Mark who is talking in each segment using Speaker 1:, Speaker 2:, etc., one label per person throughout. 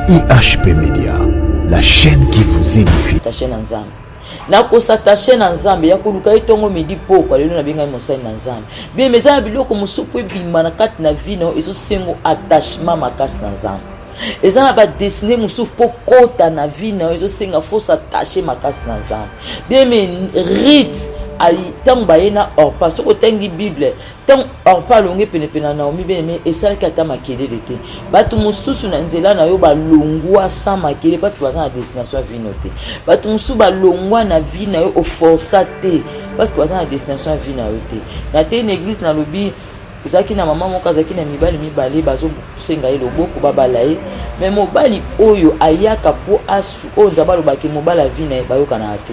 Speaker 1: IHP Media, la chaîne qui vous édifie.
Speaker 2: Attaché na Nzambe. Nakosatache na Nzambe ya koluka ye ntongo midi pokwa lelo nabengami mosali na Nzambe. Bien mais eza na biloko mosusu mpo ebima na kati na vie na yo ezosengo attachement makasi na Nzambe. Eza na badesine mosusu mpo kota na vie na yo ezosenga fo s'attache makasi na Nzambe. Bien mais Rite ntango baye na Orpa, soki otangi Bible Ntango Orpa alongwe penepene na Naomi, bien-aime, esalaki ata makelele te. Bato mosusu na nzela na yo balongwa sans makelele parce que baza na destination ya vino te. Bato mosusu balongwa na vie na yo oforsa te parce que baza na destination ya vie na yo te. Na te na église nalobi ezalaki na mama moko azalaki na mibali mibale bazosenga ye loboko babala ye me mobali oyo ayaka mpo asu oyo nzambe alobaki mobali ya vie na ye bayokanaka te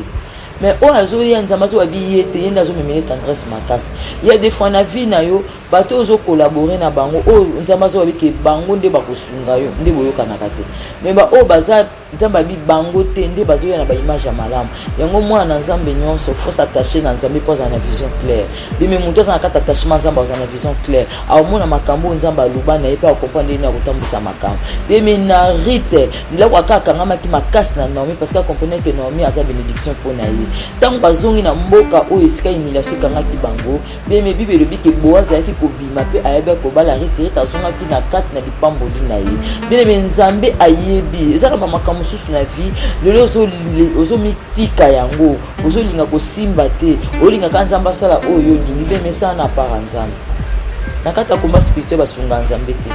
Speaker 2: Mais oyo azoya nzambe azoba bi ye te ye nde azomemele tendresse makasi ya des fois na vie na yo bato oyo ozokolabore na bango oyo nzambe azoba bi ke bango nde bakosunga yo nde boyokanaka te mais baoyo baza nzambe abi bango te nde bazoya na baimage ya malamu yango mwana na nzambe nyonso faut s'attacher na nzambe mpo azala na vision claire bime moto aza na kati attachement nzambe azala na vision claire aomona makambo oyo nzambe aloba na ye mpe akomprendre ndenge nini akotambwisa makambo bime na rite Ndako aka akangamaki makasi na Naomi parce que comprenait que Naomi aza bénédiction mpo na ye. Ntango bazongi na mboka oyo esika humiliation ekangaki bango, beme Bible elobi ke Boaz ayaki kobima mpe ayebaki kobala Rite. Rite azongaki na kati na lipamboli na ye. Bien-aimé, Nzambe ayebi eza na bamakambo mosusu na vie lelo ozomitika yango, ozolinga kosimba te, olingaka Nzambe asala oyo olingi. Bien-aimé, sala na part ya Nzambe. Na kati ya combat spirituel basunga Nzambe te.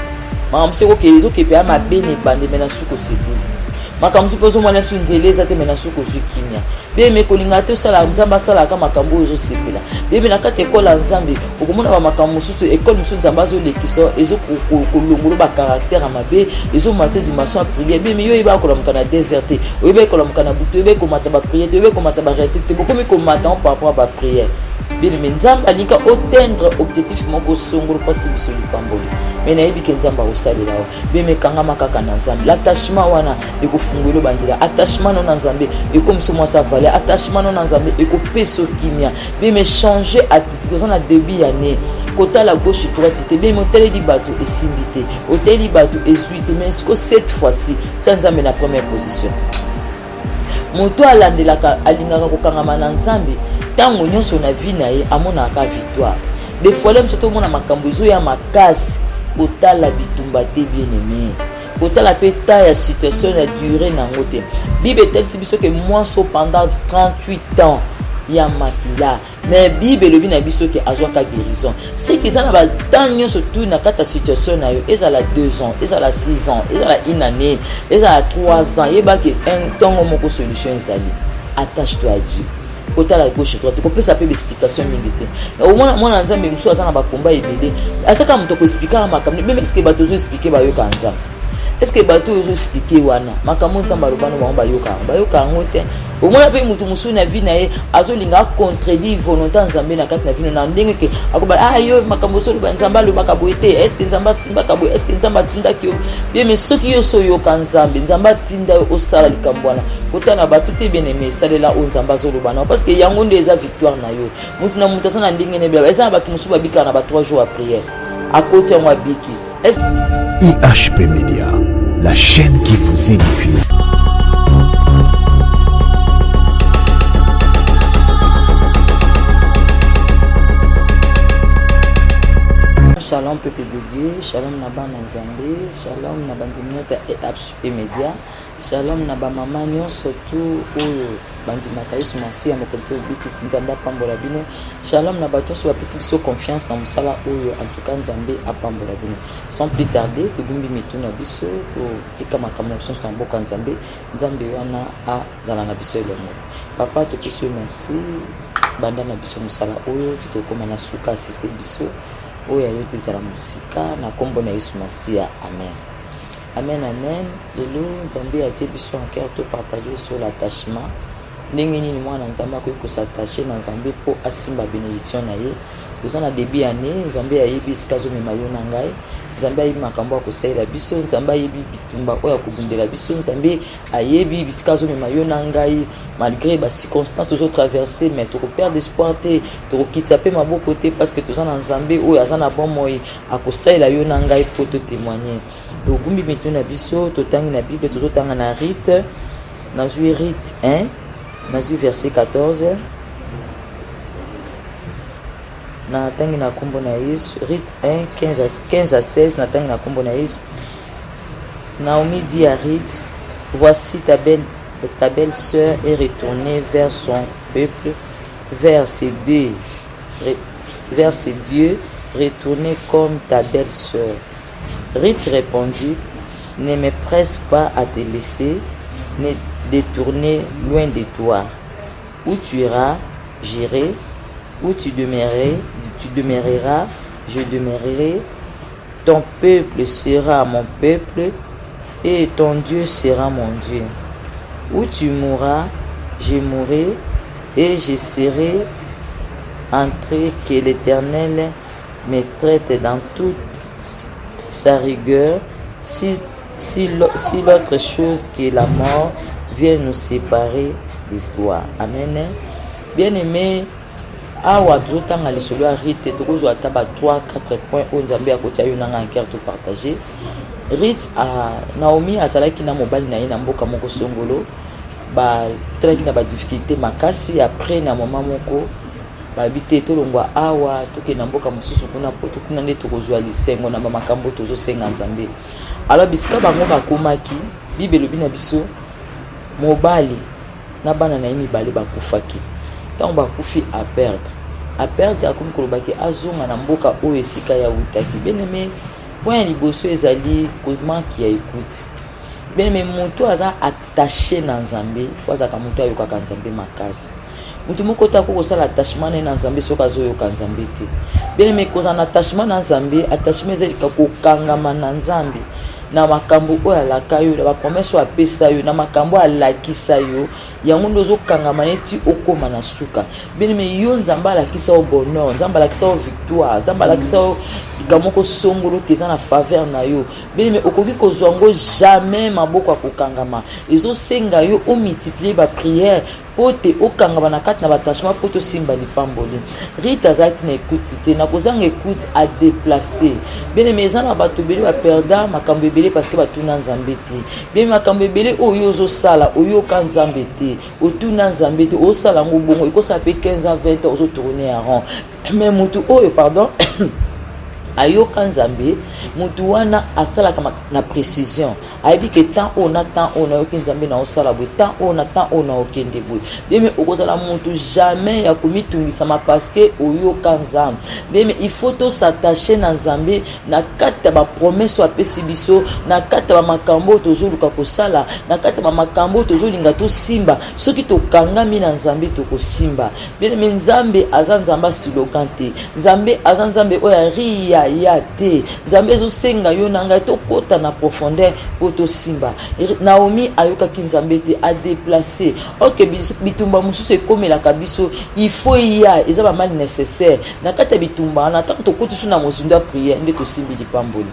Speaker 2: Makambo mosusu ekokende ezokepe ya mabe na ebande me na suka osepeli. Makambo mosusu mpe ozomona biso nzela eza te me na suka ozwi kimia. Beme kolingaka te osala Nzambe asalaka makambo oyo ozosepela. Beme na kati ekole ya Nzambe okomona bamakambo mosusu ekole mosusu Nzambe azolekisa ezokolongolo bacaractère ya mabe ezomata dimension ya prière. Beme yo oyebaka kolamuka na desert te, oyebaki kolamuka na butu, oyebaki komata baprière te, oyebaki komata baréalité te, bokomi komata par rapport ya baprière. Bien-aimé, Nzambe alingi otteindre objectif moko songolo mpo asibiso lipamboli. Me nayebi ke Nzambe akosalela yo. Bien-aimé, kangama kaka na Nzambe. L'attachement wana ekofungwela banzela. Attachement no na Nzambe ekomisa mwasi ya valeur. Attachement no na Nzambe ekopesa kimia. Bien-aimé, changer attitude. Oza na début ya année, kotala gauche droite te. Bien-aimé, otaleli bato esimbi te, otaleli bato ezwi te, mais siko cette fois-ci tia Nzambe na première position. Moto alandelaka alingaka kokangama na Nzambe ntango nyonso na vie na ye, amonaka victoire. Des fois lelo biso tomona makambo ezoya makasi, kotala bitumba te bien-aimé, kotala mpe ta ya situation na durée nango te. Bible etalisi biso ke mwasi pendant 38 ans ya makila, mais Bible elobi na biso ke azwaka guérison. C'est que eza na batemps nyonso tu na kati ya situation na yo, ezala 2 ans, ezala 6 ans, ezala une année, ezala 3 ans, yebaki ntongo moko solution ezali. Attache-toi à Dieu. Kotala gauche droite, kopesa mpe baexplication mingi te. Omona mwana Nzambe mosusu aza na bakomba ebele, azaka moto akoexplikaka makambo meme. Eske bato ozoexplike bayokaka Nzambe? Eske bato oyo ozoexplike wana makambo Nzambe aloba no bango bayokaka bayoka yango te? Omona mpe moto mosusu na vie na ye azolinga acontredire volonté ya Nzambe na kati na vino na ndenge ke akoba ah yo makambo ozoloba Nzambe alobaka boye te, eske Nzambe asimbaka boye, eske Nzambe atindaki yo? Bien, mais soki yo so oyoka Nzambe, Nzambe atinda yo osala likambo wana, kotala bato te. Bien aimé, esalela oyo Nzambe azoloba na yo, parce que yango nde eza victoire na yo. Moto na moto aza na ndenge na eza na bato mosusu babikaka na ba 3 jours ya prière, akoti yango abiki.
Speaker 1: IHP Media, la chaîne qui vous édifie.
Speaker 2: Shalom peuple de Dieu, shalom na bana Nzambe, shalom na bandimi nyonso ya EHP Media, shalom na ba mama nyonso tu oyo bandimaka Yesu Masiya mokonzi mpe mobikisi. Nzambe apambola bino. Shalom na bato nyonso bapesi biso confiance na mosala oyo. En tout cas Nzambe apambola bino. Sans plus tarder, togumbi mitu na biso, totika makambo na biso nyonso na mboka ya Nzambe. Nzambe wana azala na biso elongo. Papa, topesi yo merci, banda na biso mosala oyo ti tokóma na suka, assiste biso oyo ya yo te ezala mosika na nkombo na Yesu Masiya, amen. Amen, amen. Lelo Nzambe atie biso en cœur to partager sur l'attachement. Ndenge nini mwana Nzambe akoki kos'attacher na Nzambe mpo asimba benediction na ye? Toza na début ya année. Nzambe ayebi esika azomema yo na ngai. Nzambe ayebi makambo akosalela biso. Nzambe ayebi bitumba oyo akobundela biso. Nzambe ayebi bisika azomema yo na ngai. Malgré bacirconstance tozotraverse, mais tokoperdre espoir te, tokokitisa mpe maboko te, parce que toza na Nzambe oyo aza na bomoi, akosalela yo na ngai mpo totémoigne. Togumbi mitu na biso, totangi na Bible. Tozotanga na Ruth. Nazwi Ruth 1, nazwi verset 14, natangi na nkombo na Yesu. Ruth 1, 15, 15 à 16, natangi na nkombo na Yesu. Naomi dit à Ruth: "Voici ta belle-sœur est retournée vers son peuple, vers ses dieux, retournez comme ta belle-sœur." Ruth répondit: "Ne me presse pas à te laisser, ne détourner loin de toi. Où tu iras, j'irai. Où tu demeureras, je demeurerai. Ton peuple sera mon peuple et ton Dieu sera mon Dieu. Où tu mourras, je mourrai et je serai enterrée. Que l'Éternel me traite dans toute sa rigueur si l'autre chose que la mort vient nous séparer de toi." Amen. Bien aimé, awa tozotanga lisolo ya Ruth. Tokozwa ata ba 3 4 point oyo Nzambe akotia yo nanga en cœur topartage. Ruth, Naomi azalaki na mobali na ye na mboka moko songolo. Batalaki na badifficulté makasi. Après, na moma moko, babi te, tolongwa awa, tokende na mboka mosusu kuna, po kuna nde tokozwa lisengo na bamakambo tozosenga Nzambe. Alors, bisika bango bakomaki, Bible elobi na biso, mobali na bana na ye mibale bakufaki. Ntango bakufi, aperdre, aperdre, akomi kolobaki azonga na mboka oyo esika ya wutaki. Bien-aimé, point ya liboso ezali manque ya écoute. Bien-aimé, moto aza attaché na Nzambe, fo azalaka moto ayokaka Nzambe makasi. Motu moko te akoki kosala attachement na ye na Nzambe soki azoyoka Nzambe te. Bien-aimé, kozala na attachement na Nzambe, attachement eza elika kokangama na Nzambe, na makambo oyo alaka yo, na bapromese oyo apesa yo, na makambo oyo alakisa yo. Yango nde ozokangama neti okóma na suka. Bien-aimé, yo, Nzambe alakisa yo bonheur, Nzambe alakisa yo victoire, Nzambe alakisa yo likambo moko songolo ke eza na faveur na yo. Bien-aimé, okoki kozwa yango jamais maboko ya kokangama. Ezosenga yo omultiplie baprière mpo te okangama na kati na baattachement mpo tosimba lipamboli. Ruth azalaki na écoute te. Na kozanga écoute, adéplace. Bien-aimé, eza na bato ebele baperda makambo ebele parce que batuna Nzambe te. Bien, makambo ebele oyo ozosala, oyoka Nzambe te, otuna Nzambe te, osala yango bongo, ekosala mpe 15 ans, 20 ans, ozotourne en rond. Mais motu oyo, pardon, ayoka Nzambe, motu wana asalaka na précision. Ayebi ke temps oyo na temps oyo nayoki Nzambe, na osala boye, temps oyo na temps oyo na okende boye. Bien-aimé, okozala motu jamais ya komitungisama parce que oyoka Nzambe. Bien-aimé, il faut tos'attache na Nzambe na kati ya bapromese oyo apesi biso, na kati ya bamakambo oyo tozoluka kosala, na kati ya bamakambo oyo tozolinga tosimba. Soki tokangami na Nzambe, tokosimba. Bien-aimé, Nzambe aza Nzambe aslogan te. Nzambe aza Nzambe oyo aria ya te. Nzambe ezosenga yo na ngai tokɔta na profondeur mpo tosimba. Naomi ayokaki Nzambe te, adéplace. Ok, bitumba mosusu ekomelaka biso, il faut ya eza bamal nécessaire. Na kati ya bitumba wana, ntango tokoti so na mozindo ya prière, nde tosimbi lipamboli.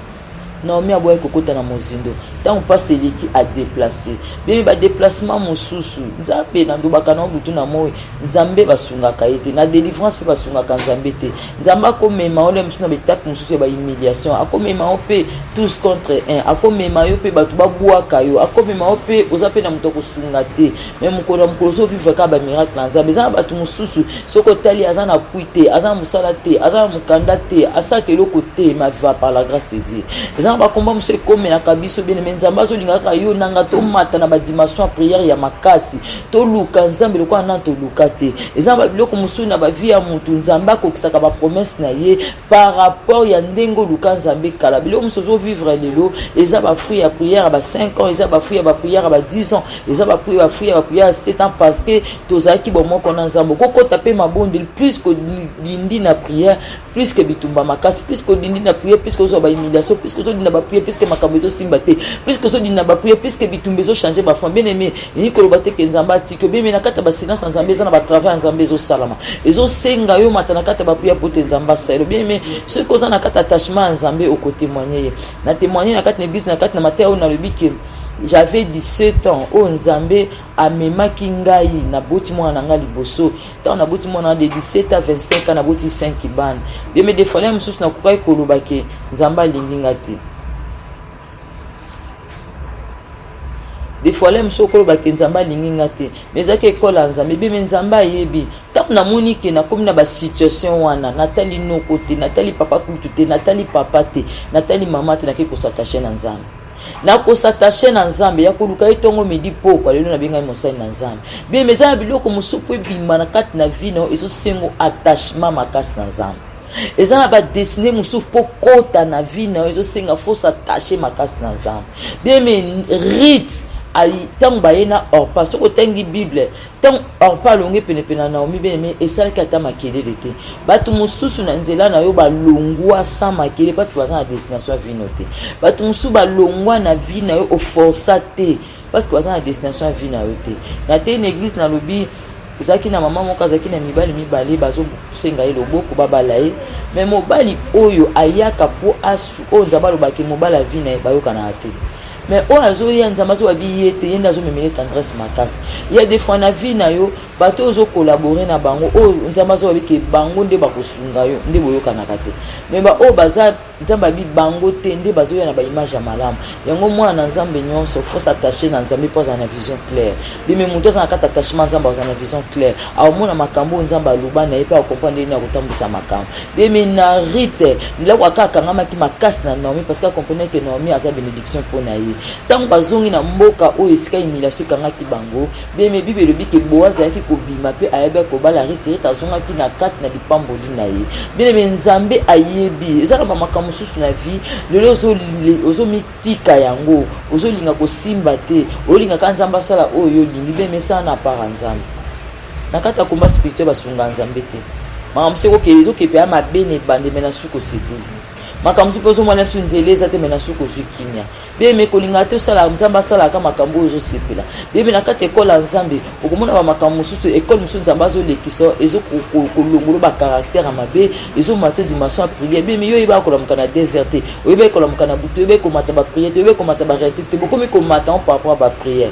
Speaker 2: Naomi aboyaki kokota na mozindo. Ntango mpasi eleki, adéplace. Bien, badéplacement mosusu, Nzambe nalobaka na butu na moi, Nzambe basungaka ye te na délivrance, mpe basungaka Nzambe te. Nzambe akomema yo mosusu na baétape mosusu ya bahumiliation, akomema yo mpe tous contre un, akomema yo mpe bato babwaka yo, akomema yo mpe oza mpe na moto akosunga te. Mais mokolo na mokolo ozovivre kaka bamiracle na Nzambe. Eza na bato mosusu, soki otali, aza na pui te, aza na mosala te, aza na mokanda te, asalaka eloko te, mais va par la grâce de Dieu. Eza na bakomba mosusu ekomelaka biso. Bien-aimé, Nzambe azolinga kaka yo nanga tomata na badimension ya prière ya makasi, toluka Nzambe lokola nani toluka te. Eza na babiloko mosusu na bavie ya motu, Nzambe akokisaka bapromese na ye par rapport ya ndenge oluka Nzambe kala. Biloko mosusu ozovivre lelo eza bafruit ya prière ya ba 5 ans, eza bafruit ya baprière ya ba 10 ans, eza bafruit ya baprière ya 7 ans, parce que tozalaki bomoko na Nzambe. Okokota mpe mabondeli, plus kolindi na prière, plus que bitumba makasi, plus kodindi na prière, plus kozwa bahumiliation, plus kozolingaka. ozodinda baprière, puisque makambo ezosimba te, puisque ozodinda baprière, puisque bitumba ezochange bafond, bien aimé, eyi koloba te ke Nzambe atiki yo. Bien aimé, na kati ya basilence ya Nzambe, eza na batravail ya Nzambe ezosalama, ezosenga yo mata na kati ya baprière po te Nzambe asala. Bien aimé, soki oza na kati ya attachement ya Nzambe, okotémoigne ye. Na témoigne na kati na église, na kati na mateya oyo, nalobi ke j'avais 17 ans oyo Nzambe amemaki ngai, naboti mwana na ngai liboso. Ntango naboti mwana de 17 à 25 ans, naboti 5 bana. Bien aimé, des fois mosusu nakokaki koloba ke Nzambe alingi nga te. Des fois le mosusu okoloba ke Nzambe alingi nga te, mais ezalaki ekole ya Nzambe. Bien aimé, Nzambe ayebi. Ntango namoni ke nakomi na basituation wana, natali noko te, natali papa kutu te, natali papa te, natali mama te, nakei kosatache na Nzambe. Nakosatache na Nzambe ya koluka ye ntongo, midi, pokwa. Lelo nabengami mosali na Nzambe. Bien aimé, eza na biloko mosusu po ebima na kati na vie na yo, ezosengo attachement makasi na Nzambe. Eza na badesine mosusu mpo kota na vie na yo, ezosenga faut s'attache makasi na Nzambe. Bien aimé, Rite, ntango baye na Orpa, soki otangi Bible, ntango Orpa alongi penepene na Naomi, bien aimé, esalaki ata makelele te. Bato mosusu na nzela na yo balongwa sans makelele parce que baza na destination ya vie no te. Bato mosusu balongwa na vie na yo, oforsa te, parce que baza na destination ya vie na yo te. Na te na église, nalobi ezalaki na mama moko, azalaki na mibali mibale, bazosenga ye loboko babala ye. Me mobali oyo ayaka mpo asu oyo Nzambe alobaki mobali avi na ye, bayokanaka te. Me oyo azoya, Nzambe azobabi ye te, ye nde azomemela tendresse makasi. Ya des fois na vie na yo, bato oyo ozokolabore na bango, oyo Nzambe azobabi ke bango nde bakosunga yo, nde boyokanaka te. Me baoyo baza Nzambe abi bango te, nde bazoya na baimage ya malamu. Yango mwana na Nzambe nyonso faut s'attacher na Nzambe mpo azala na vision claire. Bime moto aza na kati attachement Nzambe, azala na vision claire, aomona makambo oyo Nzambe aloba na ye mpe akomprendre ndenge nini akotambwisa makambo. Bime na Rite, ndako aka akangamaki makasi na Naomi parce que akomprendre ke Naomi aza bénédiction mpo na ye. Ntango bazongi na mboka oyo esika humiliation ekangaki bango, bien-aimé, Bible elobi ke Boaz ayaki kobima mpe ayebi kobala Rite. Rite azongaki na kati na lipamboli na ye. Bien-aimé, Nzambe ayebi. Eza na bamakambo mosusu na vie lelo ozomitika yango, ozolinga kosimba te, olingaka Nzambe asala oyo yo olingi. Bien-aimé, esala na part ya Nzambe. Na kati ya combat spirituel, basunga Nzambe te. Makambo mosusu ekokende, ezokepe ya mabe na ebande, me na suka osepeli. Makambo mosusu mpe ozomona biso nzela eza te, me na suka ozwi kimia. Bien-aimé, kolinga te osala Nzambe asalaka makambo oyo ozosepela. Bien-aimé, na kati ekole ya Nzambe, okomona bamakambo mosusu, ekole mosusu Nzambe azolekisa, ezokolongolo bacaractère ya mabe, ezomata dimension ya prière. Bien-aimé, yo oyebaka kolamuka na désert te, oyebaki kolamuka na butu, oyebaki komata baprière te, oyebaki komata baréalité te, bokomi komata par rapport ya baprière.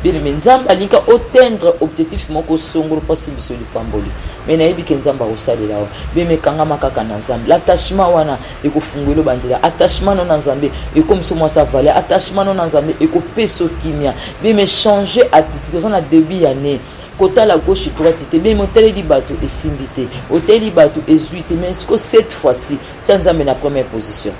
Speaker 2: Bien-aimé, Nzambe alingi otteindre objectif moko songolo mpo asibiso lipamboli. Me nayebi ke Nzambe akosalela yo. Bien-aimé, kangama kaka na Nzambe. L'attachement wana ekofungwela banzela. Attachement no na Nzambe ekomisa mwasi valeur. Attachement no na Nzambe ekopesa kimia. Bien-aimé, changer attitude. Oza na début ya année, kotala gauche droite te. Bien-aimé, otaleli bato, esimbi te, otaleli bato, ezwi te. Mais siko cette fois-ci, tia Nzambe na première position.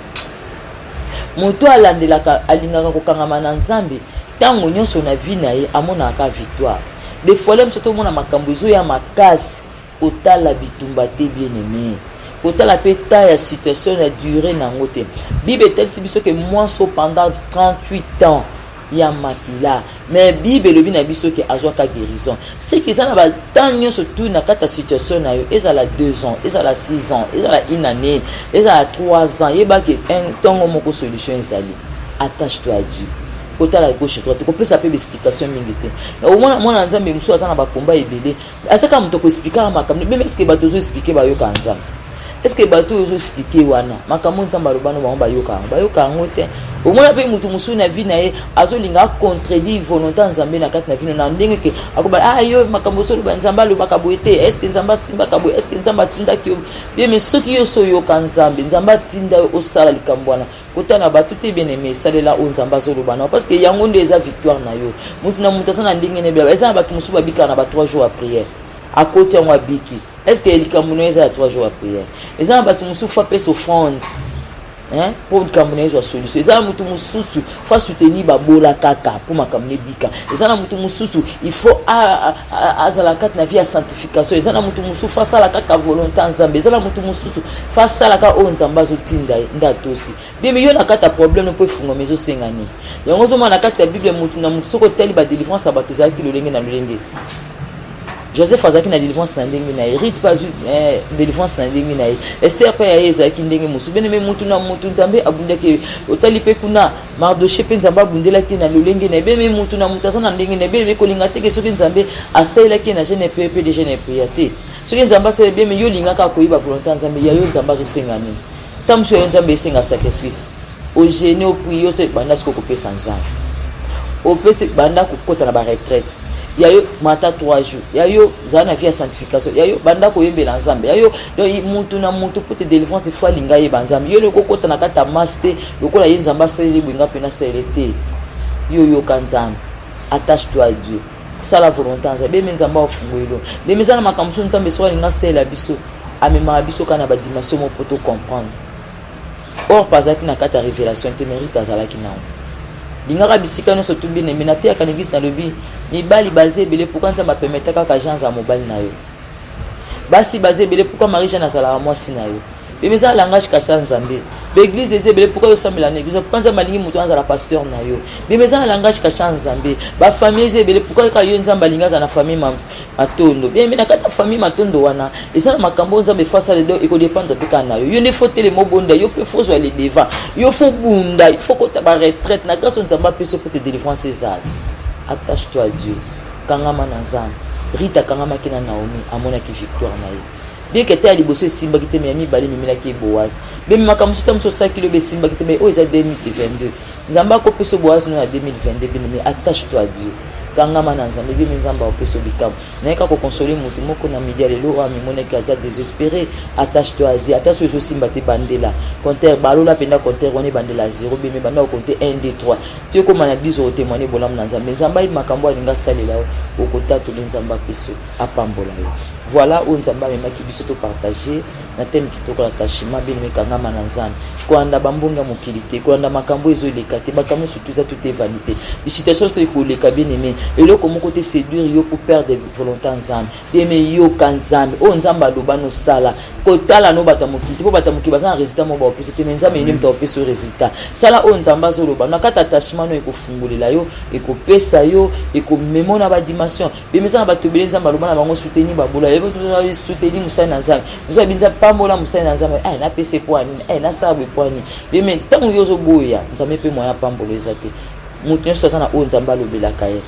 Speaker 2: Moto alandelaka, alingaka kokangama na Nzambe ntango nyonso na vie na ye, amonaka victoire. Des fois le mosusu tomona makambo ezoya makasi, kotala bitumba te, bien aimé, kotala mpe ta ya situation na durée nango te. Bible etalisi biso ke mwasi pendant 38 ans ya makila, mais Bible elobi na biso ke azwaka guérison. Seke eza na batemps nyonso tu na kati ya situation na yo, ezala 2 ans, ezala 6 ans, ezala une année, ezala 3 ans, yebaki ntongo moko solution ezali. Attache toi à Dieu. Kotala gauche droite, kopesa mpe baexplication mingi te. Omona mwana Nzambe mosusu aza na bakomba ebele, azaka moto akoexplikaka makambo. Même est-ce bato ozoexplike bayoka Nzambe? Est-ce bato oyo ozoexplike wana makambo Nzambe aloba no, bango bayoka yango? Bayoka yango te. Omona mpe motu mosusu na vie na ye azolinga acontredire volonté ya Nzambe na kati na vie na ndenge ke akoba: "Ah, yo makambo ozoloba, Nzambe alobaka boye te. Est-ce Nzambe asimbaka boye? Est-ce Nzambe atindaki yo?" Bien, mais soki yo so oyoka Nzambe, Nzambe atinda yo osala likambo wana, kotala bato te. Bien aimé, esalela oyo Nzambe azoloba na, parce que yango nde eza victoire na yo. Motu na motu aza na ndenge na ebela. Eza na bato mosusu babikaka na ba 3 jours ya prière, akoti yango, abiki. Est ce que likambo na yo eza ya 3 jours ya prière? Eza na bato mosusu faut apesa offrande mpo likambo na ye ezwa solution. Eza na motu mosusu faut asoutenir babola kaka mpo makambo na ebika. Eza na motu mosusu il faut azala kati na vie ya sanctification. Eza na motu mosusu faut asala kaka volonté ya Nzambe. Eza na motu mosusu faut asala kaka oyo Nzambe azotinda ye nde atosi. Bien, yo na kati ya problème mpo efungwama, ezosenga nini? Yango ozomona na kati ya Bible, motu na motu, soki otali badélivrance ya bato, ezalaki lolenge na lolenge. Joseph azalaki na délivrance na ndenge na ye, Ruth mpe azwi eh, délivrance na ndenge na ye, Esther mpe ya ye ezalaki ndenge mosusu. Bien aimé, mutu na mutu Nzambe abundaki. Otali mpe kuna Mardoche mpe Nzambe abundelaki na lolenge na ye. Bien aimé, mutu na mutu aza na ndenge na ye. Bien aimé, kolinga te ke soki Nzambe asalelaki ye na jeûne prière mpe de jeûne prière te, soki Nzambe asaleli. Bien aimé, yo olingaka koyeba volonté ya Nzambe ya yo, Nzambe azosenga nini. Ntango mosusu ya yo Nzambe esenga sacrifice, ojeûner, oprier, ose banda sikoyo kopesa Nzambe, opesi, banda kokota na baretraite ya yo, mata 3 jours ya yo, zala na vie ya sanctification ya yo, banda koyembela Nzambe ya yo. Donc mutu na mutu, po te délivrance ifo alinga yeba Nzambe. Yo loko okota na kati ya masse te, lokola ye Nzambe asaleli boyenga mpe nasaleli te. Yo yoka Nzambe, attache toi à Dieu, sala volonté ya Nzambe. Beme Nzambe afungoli beme eza na makambo mosusu. Nzambe soki alinga asalela biso, amemaka biso kaka na badimension moko po to comprendre. Or pa azalaki na kati ya révélation te, mérite azalaki nango. Lingaka bisika nyonso tu. Bien aimé, nateyaka na église, nalobi mibali baza ebele, pourquoi Nzambe apermettre kaka Jean aza mobali na yo? Basi baza ebele, pourquoi Marie Jeanne azalaka mwasi na yo? Beme eza langage kasi ya Nzambe. Baeglise eza ebele, pourquoi osambela na église? Pourquoi Nzambe alingi moto azala pasteur na yo? Beme eza na langage kasi ya Nzambe. Bafamille eza ebele, pourquoi kaka yo Nzambe alingi aza na famille Matondo? Bien aimé, na kati ya famille Matondo wana eza na makambo oyo Nzambe faut asala. Donc ekodépendre mpe kaka na yo. Yo nde faut telema, obonda, yo mpe faut zwa le devant, yo faut bunda, yo faut kota baretraite na grâce oyo Nzambe apesi yo mpo te délivrance ezala. Attache toi à Dieu, kangama na Nzambe. Rita akangamaki na Naomi, amonaki victoire na ye, bien que te ya liboso esimbaki te, mais ya mibale ememelaki ye Boaz. Beme makambo mosusu ta mosusu osalaki lobi esimbaki te, mais oyo eza 2022, Nzambe akopesa Boaz no na 2022. Bien aimé, attache toi à Dieu, kangama na Nzambe. Bien aimé, Nzambe akopesa bikambo. Naye kaka koconsoler motu moko na midi ya lelo oyo amimonaki aza désespéré. Attache toi à Dieu. Ata soki ezosimba te, bandela compteur, balola mpenza compteur wana, ebandela 0. Bien aimé, banda kocompter 1, 2, 3 ti ekóma na 10, okotémoigner bolamu na Nzambe. Nzambe ayebi makambo alingi asalela yo, okotatoli. Nzambe apeso apambola yo. Voilà oyo Nzambe amemaki biso topartager na thème kitoko, l'attachement. Bien aimé, kangama na Nzambe, kolanda bambongo ya mokili te, kolanda makambo ezoleka te. Makambo surtout eza tout vanité, situation nyonso ekoleka. Bien aimé, eloko moko te séduire yo pour perdre volonté ya Nzambe. Bien aimé, yoka Nzambe, oyo Nzambe aloba nosala. Kotala no bato ya mokili te, mpo bato ya mokili baza na résultat moko baopesa te, mais Nzambe ene moto akopesa yo résultat. Sala oyo Nzambe azoloba na kati. Attachement no ekofungolela yo, ekopesa yo, ekomema na badimension. Bien, eza na bato ebele Nzambe aloba na bango: soutenir babola, soutenir mosali na Nzambe. Mosu abi: Nzambe pambola mosali na Nzambe. Napesa po nini? Nasala boye po nini? Bien, ntango yo ozoboya Nzambe, mpe moya pambola eza te. Moto nyonso aza na oyo Nzambe alobelaka ye.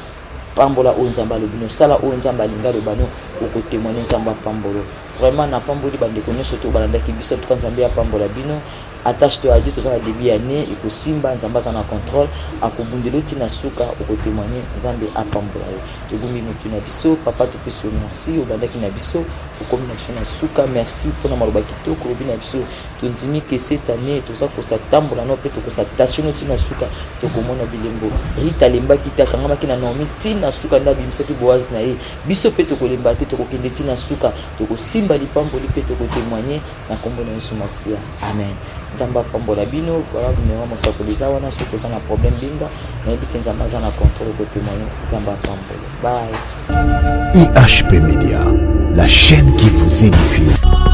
Speaker 2: Pambola oyo Nzambe alobi no, sala oyo Nzambe alingi aloba no, okotémoigner. Nzambe apambolo. Vraiment, napamboli bandeko nyonso to balandaki biso. Tuka Nzambe apambola bino. Attache toi à Dieu. Toza na début ya année, ekosimba. Nzambe aza na contrôle, akobundela ntina suka, okotémoigner. Nzambe apambola yo. Togumbi motu na biso. Papa, topesi yo merci. Obandaki na biso, okomi na biso na suka. Merci mpona maloba kitoko olobi na biso. Tondimi ke cette année toza kosatambola no mpe tokos'attacher no ntina suka, tokomona bilembo. Rita alembaki te, akangamaki na Naomi ntina suka, nde abimisaki Boaz na ye. Biso mpe tokolemba te, tokokende ntina suka, tokosimba lipamboli mpe tokotémoigner na nkombo na Yesu Masiya, amen. Nzambe apambola bino. Voilà, numero mosakoli eza wana. Soki oza na problème, binga. Nayebi te, Nzambe aza na contrôle, okotémoigner. Nzambe apambola. Bye.
Speaker 1: IHP Media, la chaîne qui vous édifie.